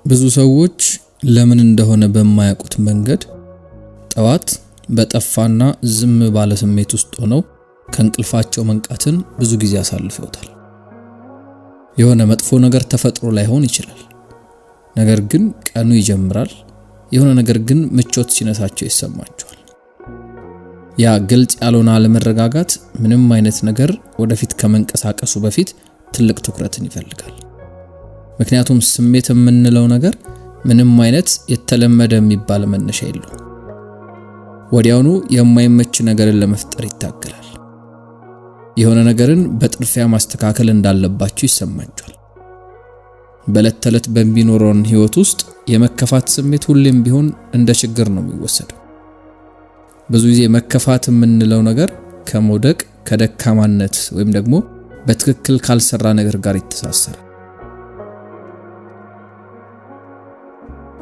ብዙ ሰዎች ለምን እንደሆነ በማያውቁት መንገድ ጠዋት በጠፋና ዝም ባለ ስሜት ውስጥ ሆነው ከእንቅልፋቸው መንቃትን ብዙ ጊዜ አሳልፈውታል። የሆነ መጥፎ ነገር ተፈጥሮ ላይሆን ይችላል። ነገር ግን ቀኑ ይጀምራል። የሆነ ነገር ግን ምቾት ሲነሳቸው ይሰማቸዋል። ያ ግልጽ ያልሆነ አለመረጋጋት ምንም አይነት ነገር ወደፊት ከመንቀሳቀሱ በፊት ትልቅ ትኩረትን ይፈልጋል። ምክንያቱም ስሜት የምንለው ነገር ምንም አይነት የተለመደ የሚባል መነሻ የለውም። ወዲያውኑ የማይመች ነገርን ለመፍጠር ይታገላል። የሆነ ነገርን በጥድፊያ ማስተካከል እንዳለባችሁ ይሰማችኋል። በዕለት ተዕለት በሚኖረውን ህይወት ውስጥ የመከፋት ስሜት ሁሌም ቢሆን እንደ ችግር ነው የሚወሰደው። ብዙ ጊዜ መከፋት የምንለው ነገር ከመውደቅ፣ ከደካማነት ወይም ደግሞ በትክክል ካልሰራ ነገር ጋር ይተሳሰራል።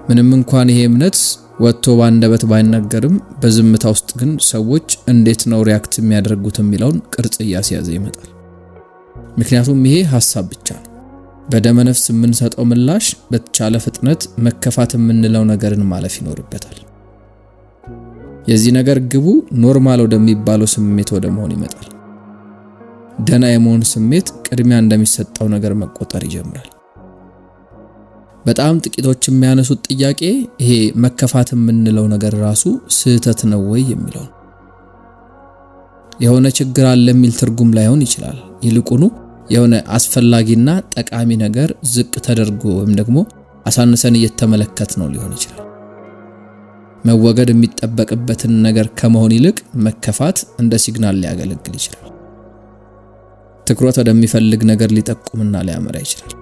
ምንም እንኳን ይሄ እምነት ወጥቶ ባንደበት ባይነገርም በዝምታ ውስጥ ግን ሰዎች እንዴት ነው react የሚያደርጉት የሚለውን ቅርጽ እያስያዘ ይመጣል። ምክንያቱም ይሄ ሀሳብ ብቻ ነው። በደመነፍስ የምንሰጠው ምላሽ በተቻለ ፍጥነት መከፋት የምንለው ነገርን ማለፍ ይኖርበታል። የዚህ ነገር ግቡ normal ወደሚባለው ስሜት ወደ መሆን ይመጣል። ደህና የመሆን ስሜት ቅድሚያ እንደሚሰጠው ነገር መቆጠር ይጀምራል። በጣም ጥቂቶች የሚያነሱት ጥያቄ ይሄ መከፋት የምንለው ነገር ራሱ ስህተት ነው ወይ የሚለው ነው። የሆነ ችግር አለ የሚል ትርጉም ላይሆን ይችላል። ይልቁኑ የሆነ አስፈላጊና ጠቃሚ ነገር ዝቅ ተደርጎ ወይም ደግሞ አሳንሰን እየተመለከት ነው ሊሆን ይችላል። መወገድ የሚጠበቅበትን ነገር ከመሆን ይልቅ መከፋት እንደ ሲግናል ሊያገለግል ይችላል። ትኩረት ወደሚፈልግ ነገር ሊጠቁምና ሊያመራ ይችላል።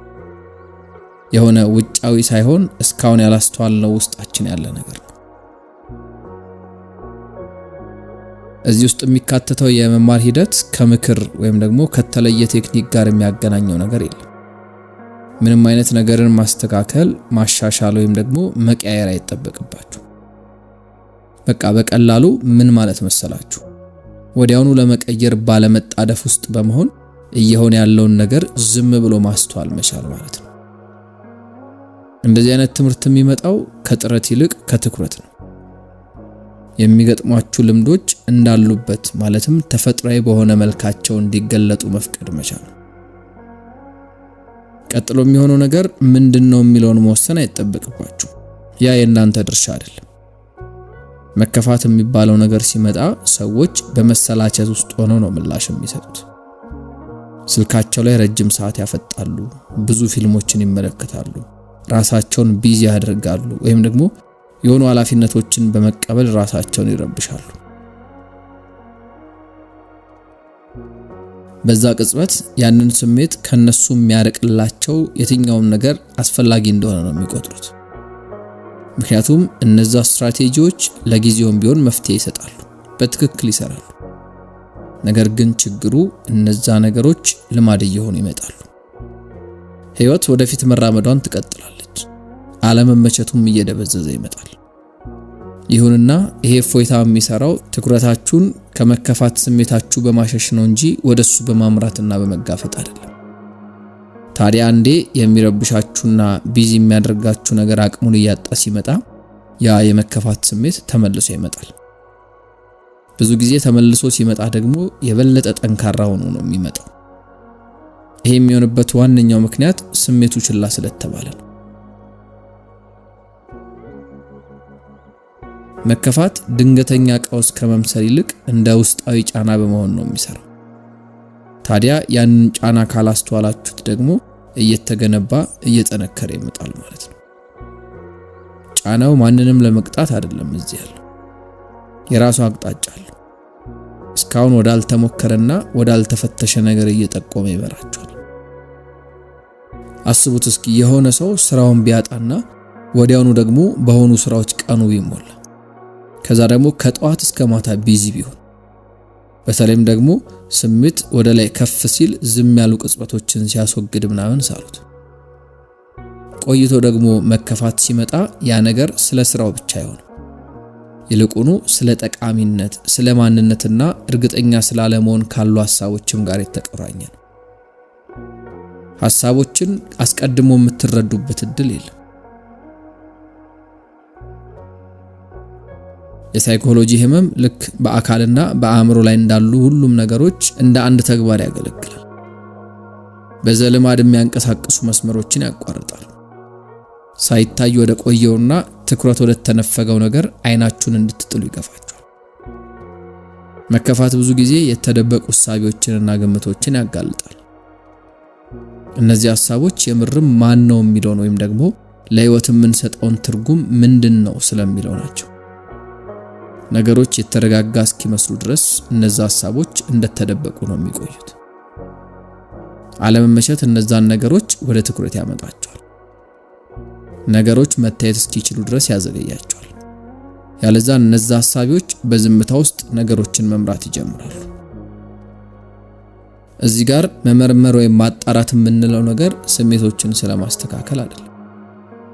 የሆነ ውጫዊ ሳይሆን እስካሁን ያላስተዋልነው ውስጣችን ያለ ነገር ነው። እዚህ ውስጥ የሚካተተው የመማር ሂደት ከምክር ወይም ደግሞ ከተለየ ቴክኒክ ጋር የሚያገናኘው ነገር የለም። ምንም አይነት ነገርን ማስተካከል፣ ማሻሻል ወይም ደግሞ መቀያየር አይጠበቅባችሁ። በቃ በቀላሉ ምን ማለት መሰላችሁ፣ ወዲያውኑ ለመቀየር ባለመጣደፍ ውስጥ በመሆን እየሆነ ያለውን ነገር ዝም ብሎ ማስተዋል መቻል ማለት ነው። እንደዚህ አይነት ትምህርት የሚመጣው ከጥረት ይልቅ ከትኩረት ነው። የሚገጥሟችሁ ልምዶች እንዳሉበት ማለትም ተፈጥሯዊ በሆነ መልካቸው እንዲገለጡ መፍቀድ መቻል ነው። ቀጥሎ የሚሆነው ነገር ምንድነው የሚለውን መወሰን አይጠበቅባችሁ። ያ የእናንተ ድርሻ አይደለም። መከፋት የሚባለው ነገር ሲመጣ ሰዎች በመሰላቸት ውስጥ ሆነው ነው ምላሽ የሚሰጡት። ስልካቸው ላይ ረጅም ሰዓት ያፈጣሉ፣ ብዙ ፊልሞችን ይመለከታሉ፣ ራሳቸውን busy ያደርጋሉ፣ ወይም ደግሞ የሆኑ ኃላፊነቶችን በመቀበል ራሳቸውን ይረብሻሉ። በዛ ቅጽበት ያንን ስሜት ከነሱ የሚያርቅላቸው የትኛውም ነገር አስፈላጊ እንደሆነ ነው የሚቆጥሩት። ምክንያቱም እነዛ ስትራቴጂዎች ለጊዜውም ቢሆን መፍትሄ ይሰጣሉ፣ በትክክል ይሰራሉ። ነገር ግን ችግሩ እነዛ ነገሮች ልማድ እየሆኑ ይመጣሉ። ህይወት ወደፊት መራመዷን ትቀጥላለች። አለመመቸቱም እየደበዘዘ ይመጣል። ይሁንና ይሄ እፎይታ የሚሰራው ትኩረታችሁን ከመከፋት ስሜታችሁ በማሸሽ ነው እንጂ ወደሱ በማምራትና በመጋፈጥ አይደለም። ታዲያ አንዴ የሚረብሻችሁና busy የሚያደርጋችሁ ነገር አቅሙን እያጣ ሲመጣ ያ የመከፋት ስሜት ተመልሶ ይመጣል። ብዙ ጊዜ ተመልሶ ሲመጣ ደግሞ የበለጠ ጠንካራ ሆኖ ነው የሚመጣው። ይሄ የሚሆንበት ዋነኛው ምክንያት ስሜቱ ችላ ስለተባለ ነው። መከፋት ድንገተኛ ቀውስ ከመምሰል ይልቅ እንደ ውስጣዊ ጫና በመሆን ነው የሚሰራው። ታዲያ ያንን ጫና ካላስተዋላችሁት ደግሞ እየተገነባ እየጠነከረ ይመጣል ማለት ነው። ጫናው ማንንም ለመቅጣት አይደለም እዚህ ያለው፣ የራሱ አቅጣጫ አለው። እስካሁን ወዳልተሞከረና ወዳልተፈተሸ ነገር እየጠቆመ ይመራችኋል። አስቡት እስኪ የሆነ ሰው ስራውን ቢያጣና ወዲያውኑ ደግሞ በሆኑ ስራዎች ቀኑ ቢሞላ፣ ከዛ ደግሞ ከጠዋት እስከ ማታ busy ቢሆን፣ በተለይም ደግሞ ስሜት ወደ ላይ ከፍ ሲል ዝም ያሉ ቅጽበቶችን ሲያስወግድ ምናምን ሳሉት፣ ቆይቶ ደግሞ መከፋት ሲመጣ ያ ነገር ስለ ስራው ብቻ አይሆንም። ይልቁኑ ስለ ጠቃሚነት፣ ስለ ማንነትና እርግጠኛ ስላለመሆን ካሉ ሀሳቦችም ጋር የተቆራኘ ነው። ሀሳቦችን አስቀድሞ የምትረዱበት እድል የለም። የሳይኮሎጂ ህመም ልክ በአካልና በአእምሮ ላይ እንዳሉ ሁሉም ነገሮች እንደ አንድ ተግባር ያገለግላል። በዘልማድ የሚያንቀሳቅሱ መስመሮችን ያቋርጣል። ሳይታይ ወደ ቆየውና ትኩረት ወደ ተነፈገው ነገር አይናችሁን እንድትጥሉ ይገፋችኋል። መከፋት ብዙ ጊዜ የተደበቁ እሳቤዎችንና ግምቶችን ያጋልጣል። እነዚህ ሀሳቦች የምርም ማን ነው የሚለውን ወይም ደግሞ ለህይወት የምንሰጠውን ትርጉም ምንድን ነው ስለሚለው ናቸው። ነገሮች የተረጋጋ እስኪመስሉ ድረስ እነዛ ሀሳቦች እንደተደበቁ ነው የሚቆዩት። አለመመቸት እነዛን ነገሮች ወደ ትኩረት ያመጣቸዋል። ነገሮች መታየት እስኪችሉ ድረስ ያዘገያቸዋል። ያለዛ እነዛ ሀሳቢዎች በዝምታ ውስጥ ነገሮችን መምራት ይጀምራሉ። እዚህ ጋር መመርመር ወይም ማጣራት የምንለው ነገር ስሜቶችን ስለማስተካከል አይደለም።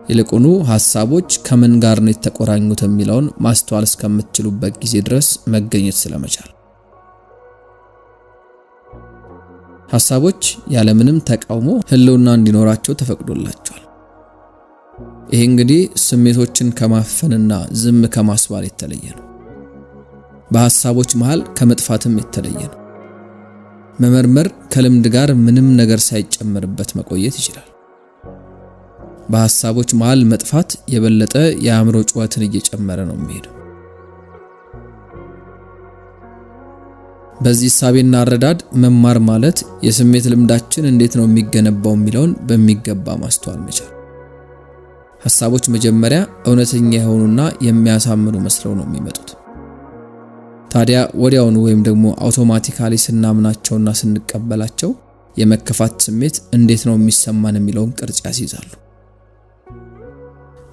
ይልቁኑ ሀሳቦች ከምን ጋር ነው የተቆራኙት የሚለውን ማስተዋል እስከምትችሉበት ጊዜ ድረስ መገኘት ስለመቻል። ሀሳቦች ያለምንም ተቃውሞ ህልውና እንዲኖራቸው ተፈቅዶላቸዋል። ይሄ እንግዲህ ስሜቶችን ከማፈንና ዝም ከማስባል የተለየ ነው። በሀሳቦች መሃል ከመጥፋትም የተለየ ነው። መመርመር ከልምድ ጋር ምንም ነገር ሳይጨመርበት መቆየት ይችላል። በሀሳቦች መሃል መጥፋት የበለጠ የአእምሮ ጩኸትን እየጨመረ ነው የሚሄደው። በዚህ እሳቤና አረዳድ መማር ማለት የስሜት ልምዳችን እንዴት ነው የሚገነባው የሚለውን በሚገባ ማስተዋል መቻል። ሀሳቦች መጀመሪያ እውነተኛ የሆኑና የሚያሳምኑ መስለው ነው የሚመጡት። ታዲያ ወዲያውኑ ወይም ደግሞ አውቶማቲካሊ ስናምናቸውና ስንቀበላቸው የመከፋት ስሜት እንዴት ነው የሚሰማን የሚለውን ቅርጽ ያስይዛሉ።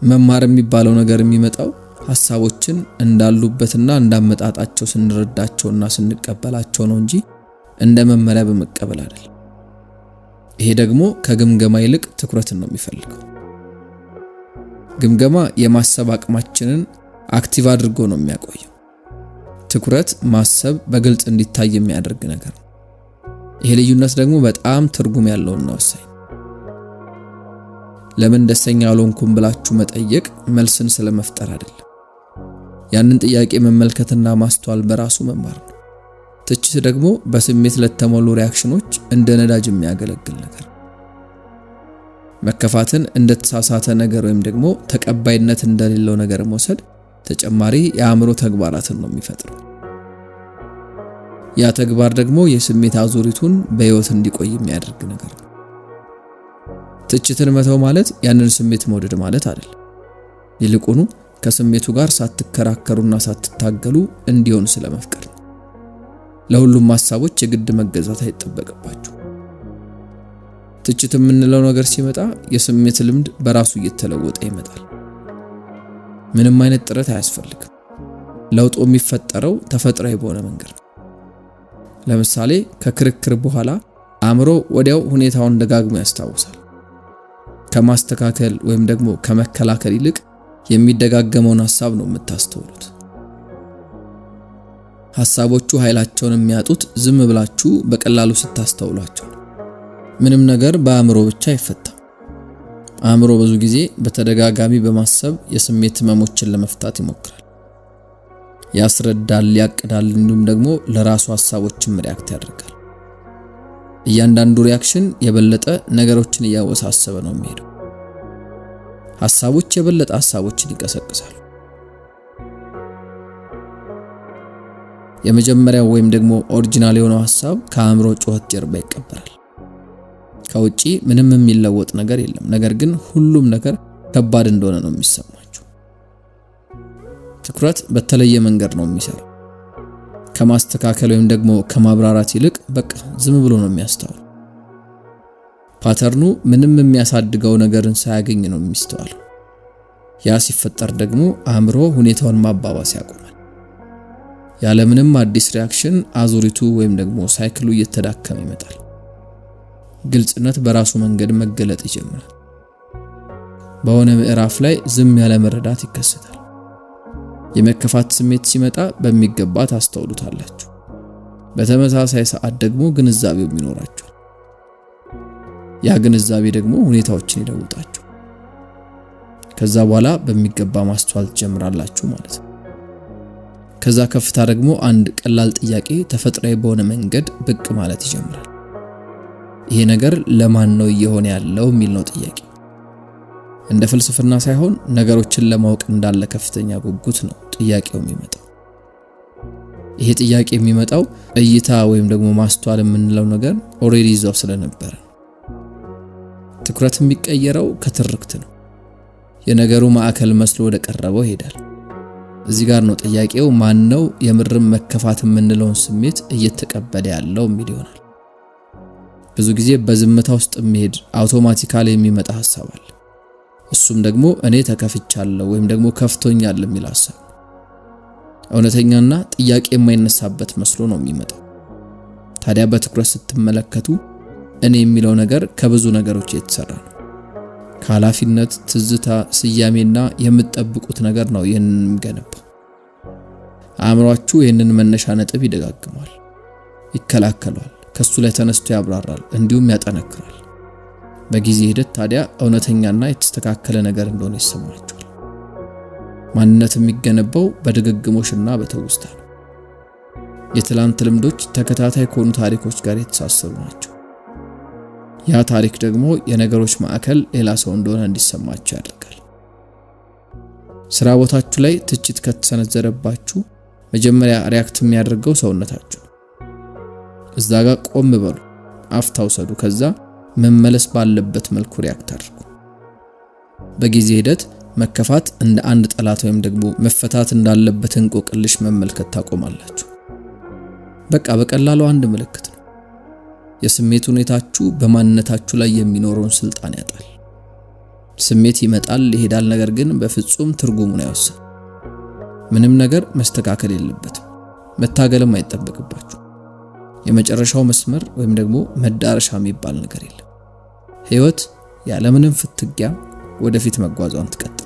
መማር የሚባለው ነገር የሚመጣው ሀሳቦችን እንዳሉበትና እንዳመጣጣቸው ስንረዳቸውና ስንቀበላቸው ነው እንጂ እንደ መመሪያ በመቀበል አይደለም። ይሄ ደግሞ ከግምገማ ይልቅ ትኩረትን ነው የሚፈልገው። ግምገማ የማሰብ አቅማችንን active አድርጎ ነው የሚያቆየው። ትኩረት ማሰብ በግልጽ እንዲታይ የሚያደርግ ነገር ነው። ይሄ ልዩነት ደግሞ በጣም ትርጉም ያለውና ወሳኝ። ለምን ደስተኛ አልሆንኩም ብላችሁ መጠየቅ መልስን ስለመፍጠር አይደለም። ያንን ጥያቄ መመልከትና ማስተዋል በራሱ መማር ነው። ትችት ደግሞ በስሜት ለተሞሉ reaction ኖች እንደ ነዳጅ የሚያገለግል ነገር። መከፋትን እንደ ተሳሳተ ነገር ወይም ደግሞ ተቀባይነት እንደሌለው ነገር መውሰድ ተጨማሪ የአእምሮ ተግባራትን ነው የሚፈጥረው። ያ ተግባር ደግሞ የስሜት አዙሪቱን በህይወት እንዲቆይ የሚያደርግ ነገር ነው። ትችትን መተው ማለት ያንን ስሜት መውደድ ማለት አይደለም። ይልቁኑ ከስሜቱ ጋር ሳትከራከሩና ሳትታገሉ እንዲሆን ስለመፍቀድ ነው። ለሁሉም ሀሳቦች የግድ መገዛት አይጠበቅባችሁ። ትችት የምንለው ነገር ሲመጣ የስሜት ልምድ በራሱ እየተለወጠ ይመጣል። ምንም አይነት ጥረት አያስፈልግም። ለውጡ የሚፈጠረው ተፈጥሯዊ በሆነ መንገድ ነው። ለምሳሌ ከክርክር በኋላ አእምሮ ወዲያው ሁኔታውን ደጋግሞ ያስታውሳል። ከማስተካከል ወይም ደግሞ ከመከላከል ይልቅ የሚደጋገመውን ሀሳብ ነው የምታስተውሉት። ሀሳቦቹ ኃይላቸውን የሚያጡት ዝም ብላችሁ በቀላሉ ስታስተውሏቸው ነው። ምንም ነገር በአእምሮ ብቻ አይፈታም። አእምሮ ብዙ ጊዜ በተደጋጋሚ በማሰብ የስሜት ህመሞችን ለመፍታት ይሞክራል። ያስረዳል፣ ያቅዳል፣ እንዲሁም ደግሞ ለራሱ ሀሳቦችም react ያደርጋል። እያንዳንዱ reaction የበለጠ ነገሮችን እያወሳሰበ ነው የሚሄደው። ሀሳቦች የበለጠ ሀሳቦችን ይቀሰቅሳሉ። የመጀመሪያው ወይም ደግሞ original የሆነው ሀሳብ ከአእምሮ ጩኸት ጀርባ ይቀበራል። ከውጪ ምንም የሚለወጥ ነገር የለም። ነገር ግን ሁሉም ነገር ከባድ እንደሆነ ነው የሚሰማችሁ። ትኩረት በተለየ መንገድ ነው የሚሰራው። ከማስተካከል ወይም ደግሞ ከማብራራት ይልቅ በቃ ዝም ብሎ ነው የሚያስተዋል። pattern ኑ ምንም የሚያሳድገው ነገርን ሳያገኝ ነው የሚስተዋለው። ያ ሲፈጠር ደግሞ አእምሮ ሁኔታውን ማባባስ ያቆማል። ያለምንም አዲስ reaction አዙሪቱ ወይም ደግሞ cycle ሉ እየተዳከመ ይመጣል። ግልጽነት በራሱ መንገድ መገለጥ ይጀምራል። በሆነ ምዕራፍ ላይ ዝም ያለ መረዳት ይከሰታል። የመከፋት ስሜት ሲመጣ በሚገባ ታስተውሉታላችሁ። በተመሳሳይ ሰዓት ደግሞ ግንዛቤው ይኖራችኋል። ያ ግንዛቤ ደግሞ ሁኔታዎችን ይለውጣቸው። ከዛ በኋላ በሚገባ ማስተዋል ትጀምራላችሁ ማለት ነው። ከዛ ከፍታ ደግሞ አንድ ቀላል ጥያቄ ተፈጥሯዊ በሆነ መንገድ ብቅ ማለት ይጀምራል። ይሄ ነገር ለማን ነው እየሆነ ያለው የሚል ነው ጥያቄ። እንደ ፍልስፍና ሳይሆን ነገሮችን ለማወቅ እንዳለ ከፍተኛ ጉጉት ነው ጥያቄው የሚመጣው። ይሄ ጥያቄ የሚመጣው እይታ ወይም ደግሞ ማስተዋል የምንለው ነገር already እዛው ስለነበረ ነው። ትኩረት የሚቀየረው ከትርክት ነው። የነገሩ ማዕከል መስሎ ወደ ቀረበው ይሄዳል። እዚህ ጋር ነው ጥያቄው ማን ነው የምርም መከፋት የምንለውን ስሜት እየተቀበለ ያለው የሚል ይሆናል። ብዙ ጊዜ በዝምታ ውስጥ የሚሄድ automatically የሚመጣ ሀሳብ አለ። እሱም ደግሞ እኔ ተከፍቻለሁ ወይም ደግሞ ከፍቶኛል የሚል ሀሳብ ነው። እውነተኛና ጥያቄ የማይነሳበት መስሎ ነው የሚመጣው። ታዲያ በትኩረት ስትመለከቱ እኔ የሚለው ነገር ከብዙ ነገሮች የተሰራ ነው። ከኃላፊነት፣ ትዝታ፣ ስያሜና የምትጠብቁት ነገር ነው ይህንን የሚገነባው። አእምሯችሁ ይህንን መነሻ ነጥብ ይደጋግማል፣ ይከላከሏል፣ ከሱ ላይ ተነስቶ ያብራራል፣ እንዲሁም ያጠነክራል። በጊዜ ሂደት ታዲያ እውነተኛና የተስተካከለ ነገር እንደሆነ ይሰማችኋል። ማንነት የሚገነባው በድግግሞሽና በትውስታ ነው። የትላንት ልምዶች ተከታታይ ከሆኑ ታሪኮች ጋር የተሳሰሩ ናቸው። ያ ታሪክ ደግሞ የነገሮች ማዕከል ሌላ ሰው እንደሆነ እንዲሰማችሁ ያደርጋል። ስራ ቦታችሁ ላይ ትችት ከተሰነዘረባችሁ መጀመሪያ react የሚያደርገው ሰውነታችሁ ነው። እዛ ጋር ቆም በሉ፣ አፍታ ውሰዱ። ከዛ መመለስ ባለበት መልኩ react አድርጉ። በጊዜ ሂደት መከፋት እንደ አንድ ጠላት ወይም ደግሞ መፈታት እንዳለበት እንቆቅልሽ መመልከት ታቆማላችሁ። በቃ በቀላሉ አንድ ምልክት ነው። የስሜት ሁኔታችሁ በማንነታችሁ ላይ የሚኖረውን ስልጣን ያጣል። ስሜት ይመጣል ይሄዳል፣ ነገር ግን በፍጹም ትርጉሙን አይወስንም። ምንም ነገር መስተካከል የለበትም፣ መታገልም አይጠበቅባችሁ። የመጨረሻው መስመር ወይም ደግሞ መዳረሻ የሚባል ነገር የለም። ህይወት ያለምንም ፍትጊያ ወደፊት መጓዟን ትቀጥላለች።